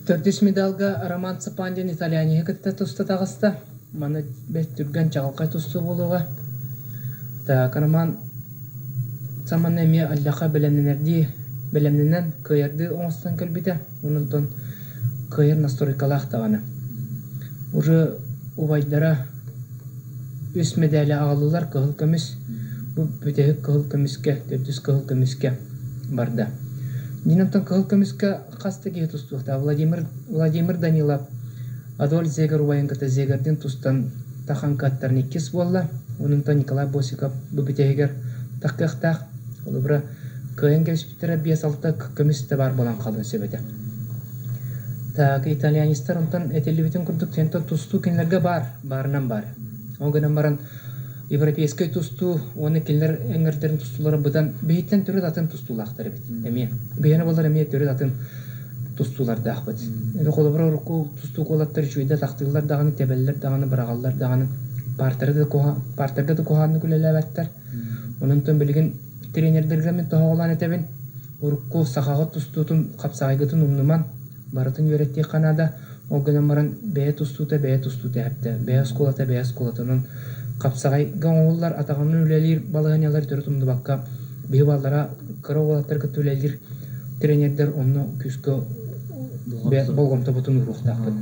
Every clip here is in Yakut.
Төрдүс медалга Роман Цыпандин итальянеһы кытта туста таҕыста. Маны бэрт түргэн чаҕылхай тустуу буолуоҕа. Так, Роман Саманы эмиэ аллаха бэлэмнэнэрдии бэлэмнэнэн кыайардыы оҥостон кэлбитэ. Онтон кыайар настройкалаах даҕаны. Уже убайдара үс мэдээли аҕаллылар кыһыл көмүс. Бу бүтэһик кыһыл көмүскэ, төрдүс кыһыл көмүскэ барда. Дьин онтон кыһыл көмүскэ хас да киһи тустуохтаах. Владимир, Владимир Данилов Адольф Зегер убайын кытта Зегердин тустан тахан кыаттарын иккис буолла. Онтон Николай Босиков бу бүтэһигэр таххыахтаах. Холобура, кыайан кэбиспиттэрэ 5-6 көмүс да баар буолан хаалыан сөп этэ. Так, итальянецтар онтон этиллибитин курдук тентон тустуу кинилэргэ баар, баарынан баар. Ол гынан баран европейскай тустуу уонна кинилэр эҥэрдэрин тустуулара быдан биһиттэн төрүт атын тустуулаахтар эбит эмиэ. Биһиэнэ буолар эмиэ төрүт атын тустуулардаахпыт. Холобура урукку тустуук уолаттар үчүгэйдик атахтыыллар даҕаны, тэбэллэр даҕаны, быраҕаллар даҕаны, партера да партерга да куһаҕаннык үлэлээбэттэр. Онон билигин тренердэргэ мин тоһоҕолоон этэбин, урукку сахаҕа тустуутун, хапсаҕайгытын умнуман, барытын үөрэттиэххэ наада. Ол гынан баран бэйэ тустуута бэйэ тустуута эһэптэ, бэйэ оскуолата бэйэ оскуолата. Онон хапсаҕайга оҥоһуллар, атаҕынан үлэлиир балаһыанньалары төрүт умнубакка, биһи баллара кыра уолаттар кытта үлэлиир тренердэр онно күүскэ болҕомтобутун ууруохтаахпыт.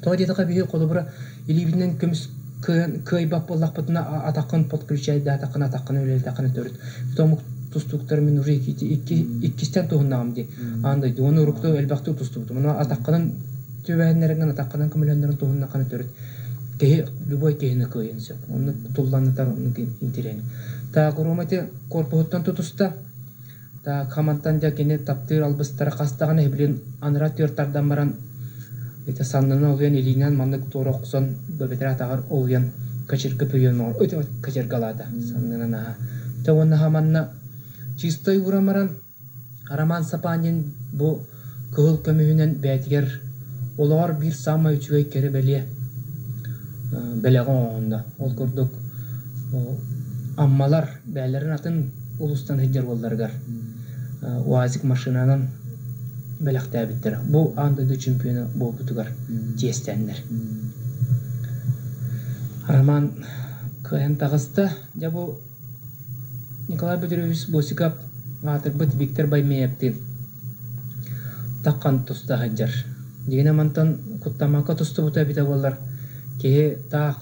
Тоҕо диэтэххэ биһи холобура илиибитинэн көмүс кыайбат буоллахпытына атаххын подключайдаатаххына атаххын үлэлэтэххинэ төрүт омук тустууктар мин уже иккистэн туһуннаҕым дии аан дойду уонна урукту элбэхтик тустубутум ону атаххынан түбэһиннэринэн атаххынан көмөлөһөннөрүн туһуннаххына төрүт киһи любой киһини кыайын сөп оннук тулланытар оннук интириэһин так Рома ити корпуһуттан тутуста Так, хамантан дьэ кини таптыыр албыстара хас даҕаны иһибилин анараа түөрт тардан баран ити саннынан олуйан илиинэн маннык туора охсон бэбэтэрэ атаҕар олуйан кочерга пүйүөн кочергалаата саннынан аһа. Тэ уонна хаманна чистай ууран баран Роман Сапанин бу кыһыл көмүһүнэн бэйэтигэр олоҕор биир саамай үчүгэй кэрэ бэлиэ бэлэҕи оҥоһунна. Ол курдук Аммалар бэйэлэрин атын улуустан сылдьар уолларыгар УАЗик машинанан бэлэхтээбиттэрэ. Бу аан дойду чемпиона буолбутугар чиэстээннэр. Роман кыайан таҕыста. Дьэ бу Николай Петрович Босиков аатырбыт Виктор Баймеевтыын таххан туста сылдьар. Дьиҥинэ мантан куттаммакка тустубута эбитэ буоллар, киһи таах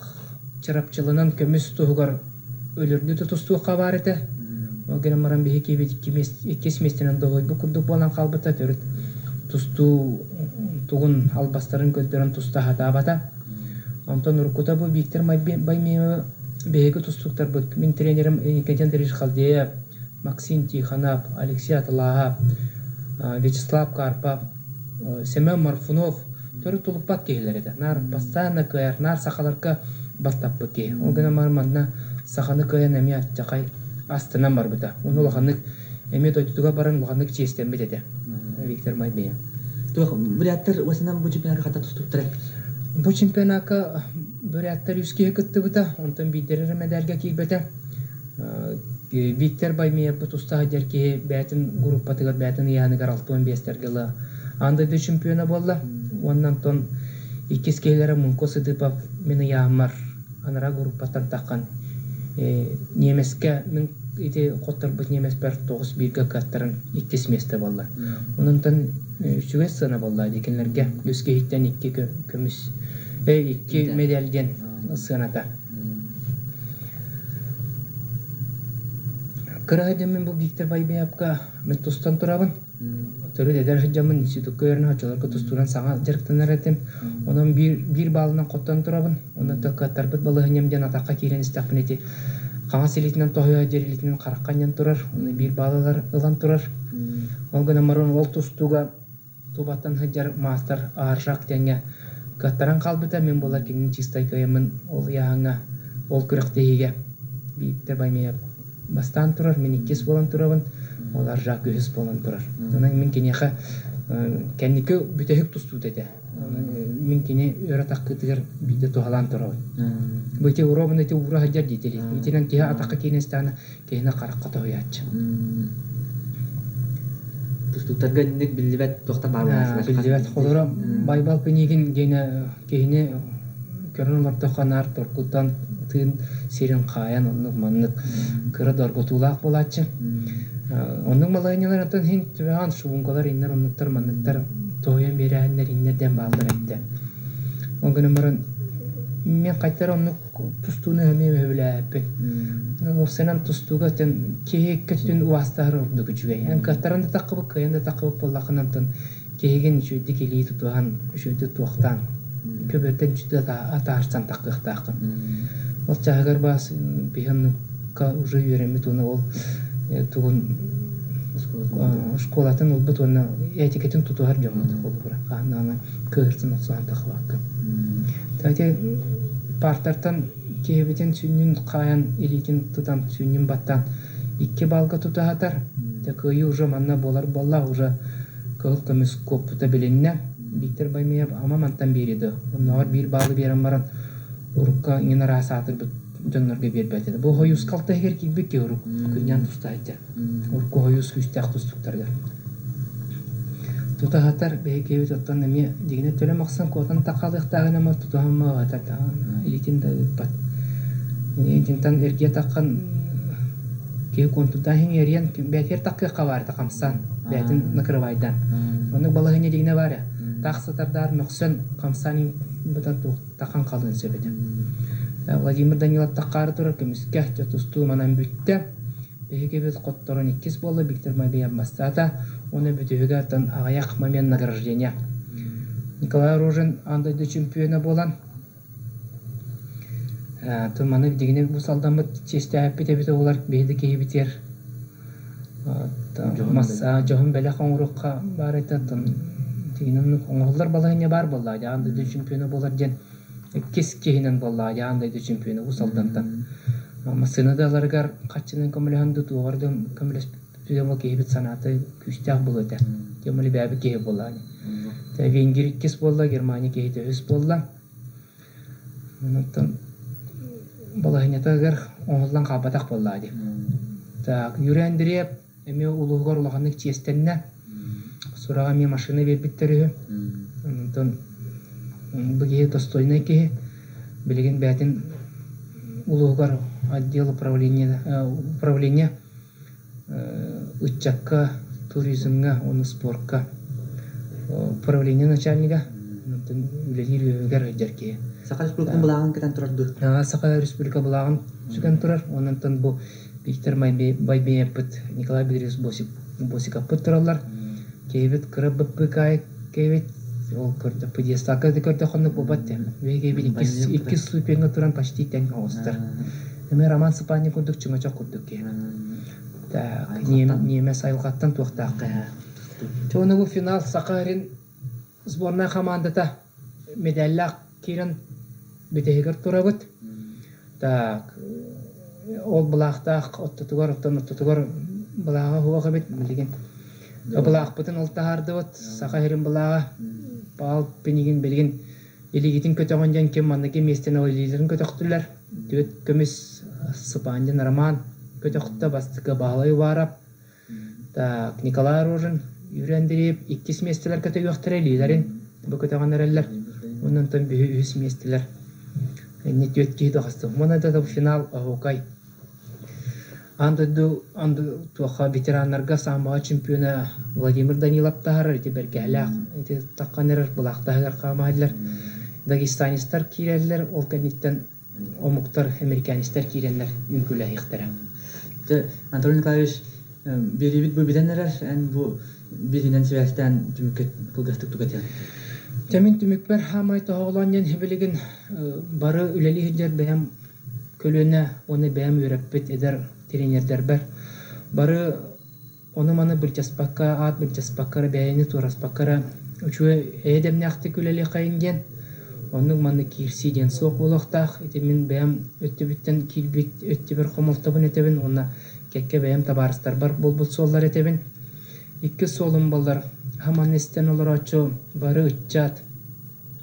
чарапчыланан көмүс туһугар өлөрдүү да тустуохха баар этэ. Ол гынан баран биһи киһибит иккис миэстэнэн доһуйбут курдук буолан хаалбыта. Төрүт тустуу тугун албастарын көрдөрөн туста сатаабата. Онтон уруккута бу Виктор Баймиевы биһиги тустууктарбыт, мин тренерим Никитин Андреевич Халдеев, Максим Тихонов, Алексей Атлаһов, Вячеслав Карпов, Семен Марфунов төрүт тулуппат киһилэр этэ. Наар постоянно кыайар, наар сахаларга бастаппыт киһи. Ол гынан баран манна саханы кыайан эмиэ аччахай астынан барбыта. Уонна улаханнык эмиэ дойдутугар баран улаханнык чиэстэммит этэ Виктор Майбеев. Туох буряттар уосанан бу чемпионакка хата тустубуттара? Бу чемпионакка буряттар үс киһи кыттыбыта, онтон биирдэрэ эрэ мэдээлгэ киирбэтэ. Виктор Баймиев бу туста сылдьар киһи бэйэтин группатыгар, бэйэтин ыйааһыныгар 65-тэргэ ыла аан дойду чемпиона буолла. Уонна онтон иккис киһилэрэ Мунко Сыдыпов мин ыйааһыммар анараа группаттан таххан немецкэ мин ити хотторбут немецпэр 9 бииргэ кыаттаран иккис миэстэ буолла. Онон үчүгэй сыана буолла дии кинилэргэ үс киһиттэн икки көмүс икки медаль диэн сыаната. Кыра сылдьаммын бу Виктор Байбеевка мин тустан турабын. Төрүт эдэр сылдьаммын институкка үөрэнэ оччолорго тустуунан саҥа дьарыктанар этим. Онон биир, биир баалынан хоттон турабын. Онон кыаттарбыт балаһыанньам диэн атахха киирэн истэхпинэ ити хаҥас илиитинэн тоһуйа диэр илиитинэн харахха анньан турар. Онно биир баалалар ылан турар. Ол гынан баран ол тустууга Тубаттан сылдьар маастар Аржак диэҥҥэ кыаттаран хаалбыта. Мин буолар кинини чистай кыайаммын ол ыйааһыҥҥа, ол күрэхтэһиигэ Бииктэр Баймеев бастаан турар, мин иккис буолан турабын, ол Аржак үһүс буолан турар. Онон мин киниэхэ кэнники бүтэһик тустуута этэ. Мин кини өрө таххытыгар биирдэ туһалаан турабын. Бу ити уруобун ити уура сылдьар диэтили. Итинэн киһи атахха киирэн истэҕинэ киһини харахха тоһуйааччы. Тустууктарга инник биллибэт туохтар баар буолааччылар. Биллибэт. Холобура, Байбал Пинигин диэнэ киһини көрөн олордоххо наар торкуттан тыын сирин хаайан оннук маннык кыра доргутуулаах буолааччы. Оннук малаһыанньалар онтон иһин түбэҕэн шубункалар иннэр оннуктар манныктар тоһуйан биэрээһиннэр иннэр диэн бааллар эбитэ. Ол гынан баран мен хайтар оннук тустууну эмиэ сөбүлээбэппин. Уопсайынан тустууга тэн киһи көтүтүн убаастаһар ордук үчүгэй. Эн кыаттаран да таххыбыт, кыайан да таххыбыт буоллаххына онтон киһигин үчүгэйдик илии тутуһан, үчүгэйдик туохтаан, көбүөртэн үчүгэйдик атаарсан таххыахтааххын. Ол чааһыгар баас биһи оннукка уже үөрэммит уонна ол тугун школатын ылбыт уонна этикетин тутуһар дьоммут холобура хаһан даҕаны кыыһырсан охсуһан тахыбакка. Ити партартан киһибитин сүнньүн хаайан илиитин тутан сүнньүн баттаан икки балга тутаһатар. Дьэ кыайыы уже манна буолар буолла уже кыһыл көмүс куоппута билиннэ. Виктор Баймиев ама мантан биэриэ дуо? Оннооҕор биир баалы биэрэн баран урукка иҥин араас аатырбыт дьоннорго биэрбэт этэ. Бу хойуус халта иһигэр киирбит киһи урук кынньаан туста сылдьар. Урукку хойуус күүстээх тустуктарыгар. Тутаһатар биһиги оттон эмиэ дьигинэ төлө махсан куотан таххалыахтааҕын ама тутуһан маҕатар илиитин да ыыппат. Итинтэн эргийэ таххан киһи куонтурдаан иһин эрийэн бээтигэр таккыахха баар этэ хамсаан бээтин накрывайдаан. Оннук балаһыанньа дьигинэ баар ээ. Таах сытардаар мөхсөн хамсаан бытан тахан халыан сөп этэ. Владимир Данилов таххаары турар көмүскэ дьэ тустуу манан бүттэ. Биһигибит хотторон иккис буолла Виктор Мобеев бастаата уонна бүтүһүгэ оттон аҕыйах момент награждения. Николай Рожин аан дойду чемпиона буолан маны дигини бу салдаммыт чиэстээппит эбит оҕолор биһиги киһибитигэр дьоһун бэлэх оҥоруохха баар этэ оттон тигинэн оҥоһуллар балаһыанньа баар буолла аан дойду чемпиона буолар диэн иккис киһинэн буолла аан дойду чемпиона Уус Алдантан. Массыына да ыларыгар хаччынан көмөлөһөн да туоҕар да көмөлөспүт ол киһибит санаата күүстээх буолуо этэ. Тем более бэйэбит киһи буолла. Венгер иккис буолла, Германия киһитэ үһүс буолла. Онтон балаһыанньатыгар оҥоһуллан хаалбатах буолла дии. Так, Юрий Андреев эмиэ улууһугар улаханнык чиэстэннэ. Сураҕа эмиэ машина биэрбиттэр үһү. Онтон бу киһи достойнай киһи. Билигин бэйэтин улууһугар отдел управления, управление ыччакка, туризмҥа уонна спорка управление начальнига. Онтон үлэлиир үөһүгэр сылдьар киһи. Саха Республикатын былааҕын кэтэн турар дуу? Саха Республика былааҕын сүгэн турар. Онон бу Виктор Байбеевпыт, Николай Бедрис Босиковпыт тураллар. Киһибит кыра быппыкаайык киһибит ол көрдө пьедесталга да көрдөххө буолбат диэн. Биһиги иккис ступеньга туран почти тэҥ оҕустар. Эмиэ Роман Сыпанин курдук чөҥөчөх курдук киһи. Так, ньиэмэс айылҕаттан туохтаах киһи. Чэ, уонна бу финал Саха сирин сборная хамаандата медаллаах киирэн бүтэһигэр турабыт. Так, ол былаахтаах оттотугар, оттон оттотугар былааҕа суох эбит билигин. Былаахпытын ол таһаардыбыт, Саха сирин былааҕа. Паал Пинигин билигин илиигитин көтөҕүн диэн ким манныгы миэстэни ол илиилэрин көтөхтүлэр. Түөрт көмүс Сыпаандин Роман көтөхтө, бастакы Баһылай Уваров, Так, Николай Рожин, Юрий Андреев иккис миэстэлэр көтөйүөхтэрэ илиилэрин бу көтөҕөн эрэллэр. Онон бүһү үһүс миэстэлэр. Инни түөрт киһи дохосту. Мона да финал оһуокай. Аан дойду туохха ветераннарга самбоҕа чемпиона Владимир Данилов таһарар ити бэргэһэлээх ити таххан эрэр былаахтаһыгар хаамаһыллар. Дагестанецтар киирэллэр, ол кэнниттэн омуктар, американецтар киирэннэр үҥкүүлэһиэхтэрэ. Дьэ, Анатолий Николаевич, биэриибит бу бүтэн эрэр. Эн бу биэриинэн сибээстээн түмүккэ кылгастык тугу этиэҥ? Дьэ, мин түмүкпэр хаамай тоһоҕолоон диэн билигин бары үлэлии сылдьар бэйэм көлүөнэ уонна бэйэм үөрэппит эдэр тренердэрбэр бары Ону-маны былдьаспакка, аат былдьаспакка эрэ, бэйэни туораспакка эрэ үчүгэй эйэ дэмнээхтик үлэлиэхэйин диэн, оннук-маннык киирсии диэн суох буолуохтаах. Ити мин бэйэм өттүбүттэн киирбит өттүбэр хомолтобун этэбин уонна кэккэ бэйэм табаарыстарбар буолбут суоллары этэбин. Иккис суолум буоллар, хаман истэн олорооччу бары ыччат,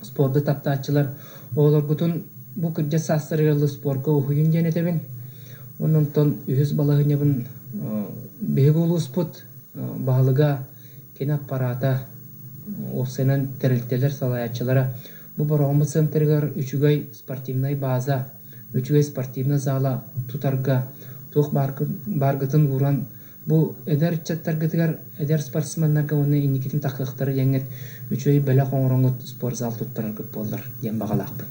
спорду таптааччылар оҕолоргутун бу кырдьар саастарыгар ылы спорка уһуйун диэн этэбин. Онон үһүс балаһыанньабын биһиги улууспут баһылыга. Кини аппараата, уопсайынан тэрилтэлэр салайааччылара бу Бороҕоммут центрыгар үчүгэй спортивнай база, үчүгэй спортивнай зала тутарга туох бааргытын ууран бу эдэр ыччаттаргытыгар, эдэр спортсменнарга уонна инникитин тахыахтара диэҥҥит үчүгэй бэлэх оҥороҥҥут спортзал туттараргыт буоллар диэн баҕалаахпын.